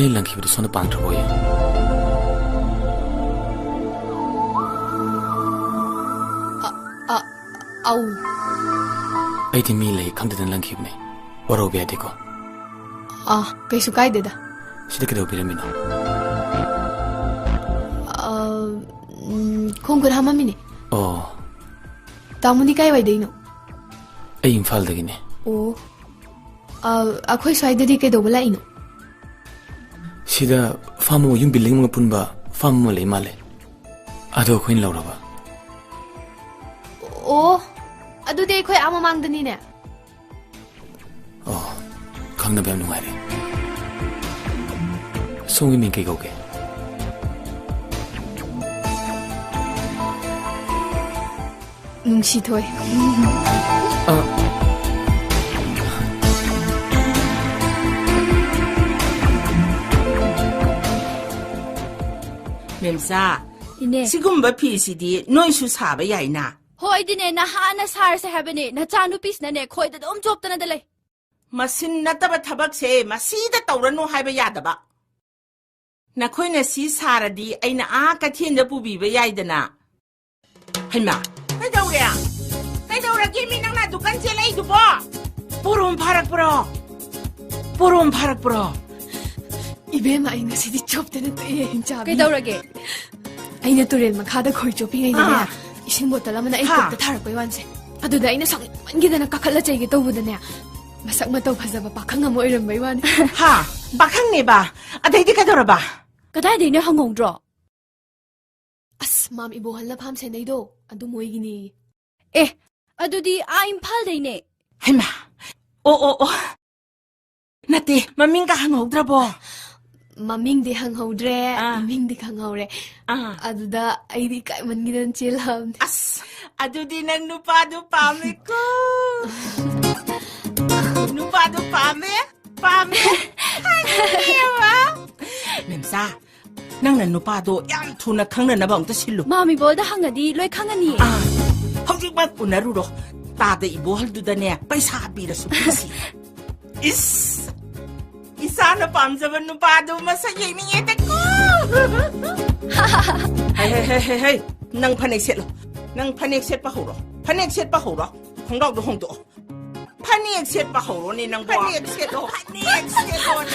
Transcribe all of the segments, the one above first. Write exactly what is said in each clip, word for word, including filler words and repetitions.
ꯑꯩ ꯂꯪꯈꯤꯕꯗꯨ ꯁꯣꯝꯗ ꯄꯥꯟꯈ꯭ꯔꯕꯣꯌꯦ? ꯑ, ꯑ, ꯑꯧ꯫ ꯑꯩꯗꯤ ꯃꯤ ꯂꯩ ꯈꯪꯗꯗꯅ ꯂꯪꯈꯤꯕꯅꯦ꯫ ꯋꯥꯔꯧꯕ ꯌꯥꯗꯦꯀꯣ꯫ ꯑ, ꯀꯩꯁꯨ ꯀꯥꯏꯗꯦꯗ꯫ ꯁꯤꯗ ꯀꯩꯗꯧꯕꯤꯔꯝꯃꯤꯅꯣ? ꯑ, ꯎꯝ, ꯈꯣꯡ ꯈꯨꯠ ꯍꯥꯝꯃꯝꯃꯤꯅꯦ꯫ ꯑꯣ꯫ ꯇꯥꯃꯣꯗꯤ ꯀꯥꯏꯋꯥꯏꯗꯩꯅꯣ? ꯑꯩ ꯏꯝꯐꯥꯜꯗꯒꯤꯅꯦ꯫ ꯑꯣ꯫ ꯑ, ꯑꯩꯈꯣꯏ ꯁ꯭ꯋꯥꯏꯗꯗꯤ ꯀꯩꯗꯧꯕ ꯂꯥꯛꯏꯅꯣ? ꯁꯤꯗ ꯐꯥꯝ ꯑꯃ, ꯌꯨꯝ ꯕꯤꯜꯗꯤꯡ ꯑꯃꯒ ꯄꯨꯟꯕ ꯐꯥꯝ ꯑꯃ ꯂꯩ ꯃꯥꯜꯂꯦ꯫ ꯑꯗꯣ ꯑꯩꯈꯣꯏꯅ ꯂꯧꯔꯕ꯫ ꯑꯣ, ꯑꯗꯨꯗꯤ ꯑꯩꯈꯣꯏ ꯑꯥ ꯃꯃꯥꯡꯗꯅꯤꯅꯦ꯫ ꯑꯣ, ꯈꯪꯅꯕ ꯌꯥꯝ ꯅꯨꯡꯉꯥꯏꯔꯦ꯫ ꯁꯣꯝꯒꯤ ꯃꯤꯡ ꯀꯩ ꯀꯧꯒꯦ? ꯅꯨꯡꯁꯤꯊꯣꯏ꯫ ꯑ, ꯃꯦꯝꯆꯥ, ꯏꯅꯦ꯫ ꯁꯤꯒꯨꯝꯕ ꯐꯤꯁꯤꯗꯤ ꯅꯣꯏꯁꯨ ꯁꯥꯕ ꯌꯥꯏꯅ꯫ ꯍꯣꯏ, ꯑꯩꯗꯤꯅꯦ, ꯅꯍꯥꯟꯅ ꯁꯥꯔꯁꯦ ꯍꯥꯏꯕꯅꯦ꯫ ꯅꯆꯥꯅꯨꯄꯤꯁꯤꯅꯅꯦ, ꯈꯣꯏꯗ ꯑꯗꯨꯝ ꯆꯣꯞꯇꯅꯗ ꯂꯩ꯫ ꯃꯁꯤꯟ ꯅꯠꯇꯕ ꯊꯕꯛꯁꯦ ꯃꯁꯤꯗ ꯇꯧꯔꯅꯨ ꯍꯥꯏꯕ ꯌꯥꯗꯕ꯫ ꯅꯈꯣꯏꯅ ꯁꯤ ꯁꯥꯔꯗꯤ ꯑꯩꯅ ꯑꯥ ꯀꯩꯊꯦꯜꯗ ꯄꯨꯕꯤꯕ ꯌꯥꯏꯗꯅ꯫ ꯍꯩꯃꯥ! ꯀꯩꯗꯧꯔꯦ? ꯀꯩꯗꯧꯔꯒꯦ ꯃꯤ ꯅꯪꯅ ꯗꯨꯀꯥꯟ ꯆꯦꯜꯂꯛꯏꯗꯨꯕꯣ? ꯄꯣꯔꯣꯝ ꯐꯥꯔꯛꯄ꯭ꯔꯣ? ꯄꯣꯔꯣꯝ ꯐꯥꯔꯛꯄ꯭ꯔꯣ? ꯏꯕꯦꯝꯃ, ꯑꯩ ꯉꯁꯤꯗꯤ ꯆꯣꯞꯇꯅ ꯇꯣꯛꯑꯦ, ꯍꯤꯡꯆꯥꯕꯤ꯫ ꯀꯩꯗꯧꯔꯒꯦ? ꯑꯩꯅ ꯇꯨꯔꯦꯜ ꯃꯈꯥꯗ ꯈꯣꯏ ꯆꯣꯞꯄꯤꯉꯩꯗꯅꯦ, ꯑꯥ꯫ ꯏꯁꯤꯡ ꯕꯣꯇꯜ ꯑꯃꯅ ꯑꯩ ꯍꯥ꯫ ꯀꯣꯛꯇ ꯊꯥꯔꯛꯄꯩ ꯋꯥꯅꯤꯁꯦ꯫ ꯑꯗꯨꯗ ꯑꯩꯅ ꯁꯥꯎꯅꯤꯡꯃꯟꯒꯤꯗꯅ ꯀꯥꯈꯠꯂ ꯆꯩꯒꯦ ꯇꯧꯕꯗꯅꯦ, ꯃꯁꯛ ꯃꯇꯧ ꯐꯖꯕ ꯄꯥꯈꯪ ꯑꯃ ꯑꯣꯏꯔꯝꯕꯩ ꯋꯥꯅꯤ꯫ ꯍꯥ? ꯄꯥꯈꯪꯅꯦꯕ? ꯑꯗꯩꯗꯤ ꯀꯩꯗꯧꯔꯕ? ꯀꯗꯥꯏꯗꯩꯅꯣ ꯍꯪꯍꯧꯗ꯭ꯔꯣ? ꯑꯁ, ꯃꯥꯝ ꯏꯕꯣꯍꯜꯅ ꯐꯥꯝ ꯁꯦꯟꯅꯩꯗꯣ, ꯑꯗꯨ ꯃꯣꯏꯒꯤꯅꯦꯌꯦ꯫ ꯑꯦ, ꯑꯗꯨꯗꯤ ꯑꯥ ꯏꯝꯐꯥꯜꯗꯩꯅꯦ꯫ ꯍꯩꯃꯥ! ꯑꯣ, ꯑꯣ, ꯑꯣ꯫ ꯅꯠꯇꯦ, ꯃꯃꯤꯡꯒ ꯍꯪꯍꯧꯗ꯭ꯔꯕꯣ? ꯃꯃꯤꯡꯗꯤ ꯍꯪꯍꯧꯗ꯭ꯔꯦ, ꯑꯥ꯫ ꯏꯃꯤꯡꯗꯤ ꯈꯪꯍꯧꯔꯦ꯫ ꯑꯥ꯫ ꯑꯗꯨꯗ ꯑꯩꯗꯤ ꯏꯀꯥꯏꯃꯟꯒꯤꯗꯅ ꯆꯦꯜꯂꯛꯑꯕꯅꯦ꯫ ꯑꯁ, ꯑꯗꯨꯗꯤ ꯅꯪ ꯅꯨꯄꯥꯗꯨ ꯄꯥꯝꯃꯦꯀꯣ꯫ ꯅꯨꯄꯥꯗꯨ ꯄꯥꯝꯃꯦ, ꯄꯥꯝꯃꯦ꯫ ꯍꯥꯏꯕꯅꯦꯕ꯫ ꯃꯦꯝꯆꯥ, ꯅꯪꯅ ꯅꯨꯄꯥꯗꯣ ꯌꯥꯝ ꯊꯨꯅ ꯈꯪꯅꯅꯕ ꯑꯝꯇ ꯁꯤꯜꯂꯨ꯫ ꯃꯥꯝ ꯏꯕꯣꯗ ꯍꯪꯉꯗꯤ ꯂꯣꯏ ꯈꯪꯉꯅꯤꯌꯦ꯫ ꯑꯥ, ꯍꯧꯖꯤꯛꯃꯛ ꯎꯅꯔꯨꯔꯣ꯫ ꯇꯥꯗ ꯏꯕꯣꯍꯜꯗꯨꯗꯅꯦ ꯄꯩꯁꯥ ꯄꯤꯔꯁꯨ ꯄꯤꯁꯤ꯫ ꯏꯁ! ꯏꯁ! ꯏꯆꯥꯅ ꯄꯥꯝꯖꯕ ꯅꯨꯄꯥꯗꯨ ꯃꯁꯛ ꯌꯦꯡꯅꯤꯡꯉꯦꯗꯀꯣ꯫ ꯍꯩ, ꯍꯩ, ꯍꯩ, ꯍꯩ, ꯍꯩ꯫ ꯅꯪ ꯐꯅꯦꯛ ꯁꯦꯠꯂꯣ꯫ ꯅꯪ ꯐꯅꯦꯛ ꯁꯦꯠꯄ ꯍꯧꯔꯣ꯫ ꯐꯅꯦꯛ ꯁꯦꯠꯄ ꯍꯧꯔꯣ꯫ ꯈꯣꯡꯒ꯭ꯔꯥꯎꯗꯣ ꯍꯣꯡꯗꯣꯛꯑꯣ꯫ ꯐꯅꯦꯛ ꯁꯦꯠꯄ ꯍꯧꯔꯣꯅꯦ ꯅꯪꯕꯣ꯫ ꯐꯅꯦꯛ ꯁꯦꯠꯂꯣ꯫ ꯐꯅꯦꯛ ꯁꯦꯠꯂꯣꯅꯦ꯫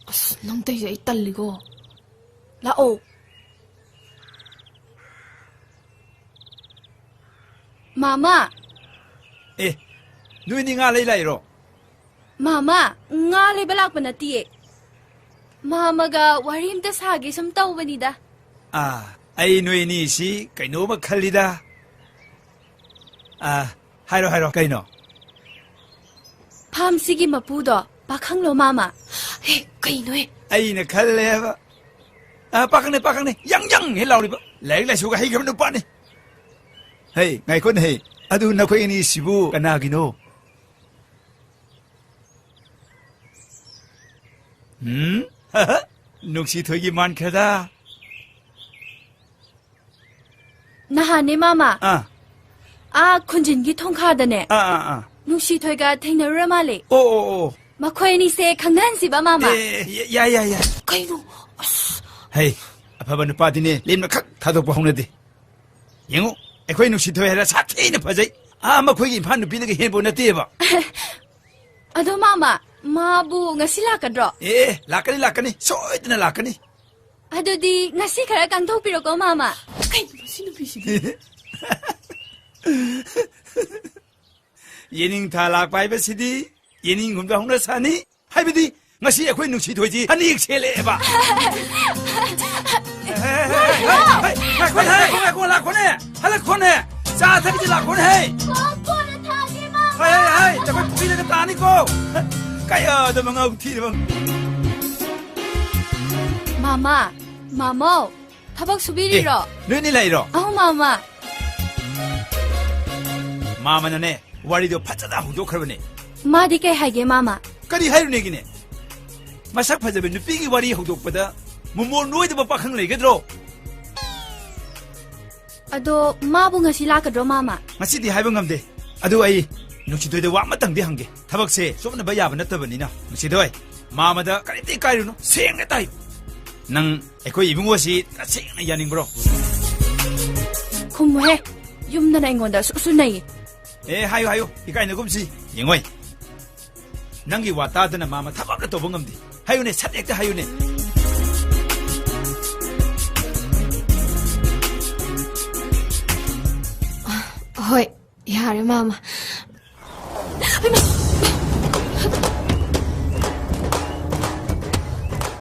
ꯑꯁ, ꯅꯪ ꯇꯧꯏꯁꯦ ꯑꯩ ꯇꯜꯂꯤꯀꯣ꯫ ꯂꯥꯛꯑꯣ꯫ ꯃꯥꯃ! ꯑꯦ, ꯅꯣꯏꯅꯤ ꯉꯥ ꯂꯩ ꯂꯥꯛꯏꯔꯣ? ꯃꯥꯃ, ꯉꯥ ꯂꯩꯕ ꯂꯥꯛꯄ ꯅꯠꯇꯤꯌꯦ꯫ ꯃꯥꯃꯒ ꯋꯥꯔꯤ ꯑꯝꯇ ꯁꯥꯒꯦ ꯁꯨꯝ ꯇꯧꯕꯅꯤꯗ꯫ ꯑꯥ, ꯑꯩ ꯅꯣꯏꯅꯤꯁꯤ ꯀꯩꯅꯣꯝꯃ ꯈꯜꯂꯤꯗ꯫ ꯑꯥ, ꯍꯥꯏꯔꯣ, ꯍꯥꯏꯔꯣ, ꯀꯩꯅꯣ? ꯐꯥꯝꯁꯤꯒꯤ ꯃꯄꯨꯗꯣ ꯄꯥꯈꯪꯂꯣ, ꯃꯥꯃ? ꯍꯦ, ꯀꯩꯅꯣꯍꯦ? ꯑꯩꯅ ꯈꯜꯂꯦꯕ꯫ ꯑꯥ, ꯄꯥꯈꯪꯅꯦ, ꯄꯥꯈꯪꯅꯦ꯫ ꯌꯪ ꯌꯪ ꯍꯦꯛ ꯂꯥꯎꯔꯤꯕ꯫ ꯂꯥꯏꯔꯤꯛ ꯂꯥꯏꯁꯨꯒ ꯍꯩꯈ꯭ꯔꯕ ꯅꯨꯄꯥꯅꯤ꯫ ꯍꯩ, ꯉꯥꯏꯈꯣꯅꯦ, ꯍꯩ꯫ ꯑꯗꯨ ꯅꯈꯣꯏ ꯑꯅꯤꯁꯤꯕꯨ ꯀꯅꯥꯒꯤꯅꯣ? ꯎꯝ? ꯅꯨꯡꯁꯤꯊꯣꯏꯒꯤ ꯃꯥꯟꯈ꯭ꯔꯦꯗ꯫ ꯅꯍꯥꯟꯅꯦ, ꯃꯥꯃ꯫ ꯑꯥ꯫ ꯑꯥ, ꯈꯨꯟꯖꯤꯟꯒꯤ ꯊꯣꯡꯈꯥꯗꯅꯦ꯫ ꯑꯥ, ꯑꯥ, ꯑꯥ꯫ ꯅꯨꯡꯁꯤꯊꯣꯏꯒ ꯊꯦꯡꯅꯔꯨꯔ ꯃꯥꯜꯂꯦ꯫ ꯑꯣ, ꯑꯣ, ꯑꯣ꯫ ꯃꯈꯣꯏ ꯑꯅꯤꯁꯦ ꯈꯪꯅꯍꯟꯁꯤꯕ, ꯃꯥꯃ꯫ ꯑꯦ, ꯌꯥ-, ꯌꯥꯏ, ꯌꯥꯏ, ꯌꯥꯏ꯫ ꯀꯩꯅꯣ? ꯑꯁ꯫ ꯍꯩ, ꯑꯐꯕ ꯅꯨꯄꯥꯗꯤꯅꯦ, ꯂꯦꯝꯅ ꯈꯛ ꯊꯥꯗꯣꯛꯄ ꯍꯧꯅꯗꯦ꯫ ꯌꯦꯡꯉꯨ, ꯑꯩꯈꯣꯏ ꯅꯨꯡꯁꯤꯊꯣꯏ ꯍꯥꯏꯔ ꯁꯥꯊꯤꯅ ꯐꯖꯩ꯫ ꯑꯥ, ꯃꯈꯣꯏꯒꯤ ꯏꯝꯐꯥꯜ ꯅꯨꯄꯤꯗꯒꯤ ꯍꯦꯟꯕ ꯅꯠꯇꯦꯕ꯫ ꯑꯗꯣ, ꯃꯥꯃ, ꯃꯥꯕꯨ ꯉꯁꯤ ꯂꯥꯛꯀꯗ꯭ꯔꯣ? ꯑꯦ, ꯂꯥꯛꯀꯅꯤ, ꯂꯥꯛꯀꯅꯤ, ꯁꯣꯏꯗꯅ ꯂꯥꯛꯀꯅꯤ꯫ ꯑꯗꯨꯗꯤ ꯉꯁꯤ ꯈꯔ ꯀꯪꯊꯣꯛꯄꯤꯔꯣꯀꯣ, ꯃꯥꯃ꯫ ꯀꯩꯅꯣ ꯁꯤ ꯅꯨꯄꯤꯁꯤꯗꯤ? ꯌꯦꯅꯤꯡꯊꯥ ꯂꯥꯛꯄ ꯍꯥꯏꯕꯁꯤꯗꯤ ꯌꯦꯅꯤꯡꯒꯨꯝꯗ ꯍꯧꯅ ꯁꯥꯅꯤ꯫ ꯍꯥꯏꯕꯗꯤ ꯉꯁꯤ ꯑꯩꯈꯣꯏ ꯅꯨꯡꯁꯤꯊꯣꯏꯁꯤ ꯐꯅꯦꯛ ꯁꯦꯠꯂꯛꯑꯦꯕ꯫ ꯍꯦ, ꯍꯦ, ꯍꯦ, ꯍꯦ, ꯍꯦ, ꯍꯦ, ꯉꯥꯏꯈꯣꯅꯦ, ꯉꯥꯏꯈꯣ, ꯉꯥꯏꯈꯣ, ꯂꯥꯛꯈꯣꯅꯦ, ꯍꯜꯂꯛꯈꯣꯅꯦ, ꯆꯥ ꯊꯛꯁꯤ ꯂꯥꯛꯈꯣꯅꯦ꯫ ꯀꯣꯟꯅ ꯊꯛꯑꯒꯦ, ꯃꯥꯃ꯫ ꯍꯦ, ꯍꯦ, ꯍꯦ, ꯑꯩꯈꯣꯏ ꯄꯨꯈ꯭ꯔꯤꯗꯒ ꯇꯥꯅꯤꯀꯣ꯫ ꯀꯌꯥꯗ ꯃꯉꯥꯎ ꯊꯤꯔꯕ꯫ ꯃꯥꯃ, ꯃꯥꯃꯧ, ꯊꯕꯛ ꯁꯨꯕꯤꯔꯤꯔꯣ? ꯑꯦ, ꯅꯣꯏꯅꯤ ꯂꯥꯛꯏꯔꯣ? ꯑꯧ, ꯃꯥꯃ꯫ ꯃꯥꯃꯅꯅꯦ, ꯋꯥꯔꯤꯗꯣ ꯐꯖꯅ ꯍꯧꯗꯣꯛꯈ꯭ꯔꯕꯅꯦ꯫ ꯃꯥꯗꯤ ꯀꯩ ꯍꯥꯏꯒꯦ, ꯃꯥꯃ? ꯀꯔꯤ ꯍꯥꯏꯔꯨꯅꯦꯒꯤꯅꯦ? ꯃꯁꯛ ꯐꯖꯕꯤ ꯅꯨꯄꯤꯒꯤ ꯋꯥꯔꯤ ꯍꯧꯗꯣꯛꯄꯗ ꯃꯣꯃꯣ ꯅꯣꯏꯗꯕ ꯄꯥꯈꯪ ꯂꯩꯒꯗ꯭ꯔꯣ? ꯑꯗꯣ ꯃꯥꯕꯨ ꯉꯁꯤ ꯂꯥꯛꯀꯗ꯭ꯔꯣ, ꯃꯥꯃ? ꯉꯁꯤꯗꯤ ꯍꯥꯏꯕ ꯉꯝꯗꯦ꯫ ꯑꯗꯨ ꯑꯩ ꯅꯨꯡꯁꯤꯊꯣꯏꯗ ꯋꯥ ꯑꯃꯇꯪꯗꯤ ꯍꯪꯒꯦ꯫ ꯊꯕꯛꯁꯦ ꯆꯣꯞꯅꯕ ꯌꯥꯕ ꯅꯠꯇꯕꯅꯤꯅ, ꯅꯨꯡꯁꯤꯊꯣꯏ, ꯃꯥꯃꯗ ꯀꯔꯤꯝꯇ ꯏꯀꯥꯏꯔꯨꯅꯨ, ꯁꯦꯡꯅ ꯇꯥꯏ꯫ ꯅꯪ ꯑꯩꯈꯣꯏ ꯏꯕꯨꯡꯉꯣꯁꯤ ꯇꯁꯦꯡꯅ ꯌꯥꯅꯤꯡꯕ꯭ꯔꯣ? ꯈꯨꯝꯃꯨꯍꯦ, ꯌꯨꯝꯗꯅ ꯑꯩꯉꯣꯟꯗ ꯑꯁꯨꯛ ꯁꯨ ꯅꯩꯌꯦ꯫ ꯑꯦ, ꯍꯥꯏꯌꯨ, ꯍꯥꯏꯌꯨ, ꯏꯀꯥꯏꯅꯒꯨꯝꯁꯤ꯫ ꯌꯦꯡꯉꯣꯏ, ꯅꯪꯒꯤ ꯋꯥ ꯇꯥꯗꯅ ꯃꯥꯃ ꯊꯕꯛ ꯑꯃ ꯇꯧꯕ ꯉꯝꯗꯦ꯫ ꯍꯥꯏꯌꯨꯅꯦ, ꯁꯠ ꯍꯦꯛꯇ ꯍꯥꯏꯌꯨꯅꯦ꯫ ꯍꯣꯏ, ꯌꯥꯔꯦ, ꯃꯥꯃ꯫